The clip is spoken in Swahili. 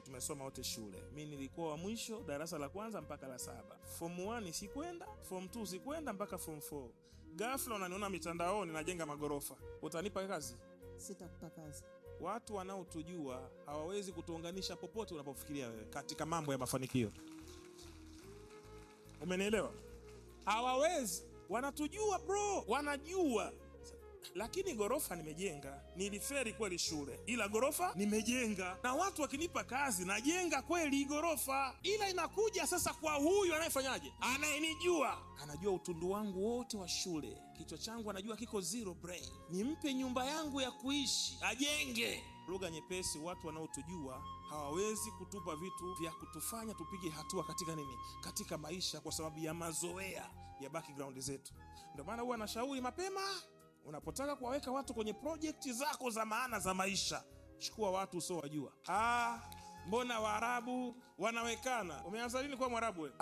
Tumesoma wote shule. Mi nilikuwa wa mwisho darasa la kwanza mpaka la saba. Form 1 sikwenda, form 2 sikwenda mpaka form 4. Ghafla unaniona mitandaoni najenga magorofa. Utanipa kazi? Sitakupa kazi. Watu wanaotujua hawawezi kutuunganisha popote unapofikiria wewe katika mambo ya mafanikio. Umenielewa? Hawawezi, wanatujua bro, wanajua. Lakini gorofa nimejenga, niliferi kweli shule, ila gorofa nimejenga, na watu wakinipa kazi najenga kweli gorofa, ila inakuja sasa kwa huyu anayefanyaje, anayenijua, anajua utundu wangu wote wa shule, kichwa changu anajua kiko zero brain, nimpe nyumba yangu ya kuishi ajenge. Lugha nyepesi, watu wanaotujua hawawezi kutupa vitu vya kutufanya tupige hatua katika nini, katika maisha, kwa sababu ya mazoea ya background zetu. Ndio maana huwa nashauri mapema, unapotaka kuwaweka watu kwenye project zako za maana za maisha, chukua watu usiowajua. Ah, mbona Waarabu wanawekana? Umeanza lini kuwa Mwarabu wewe?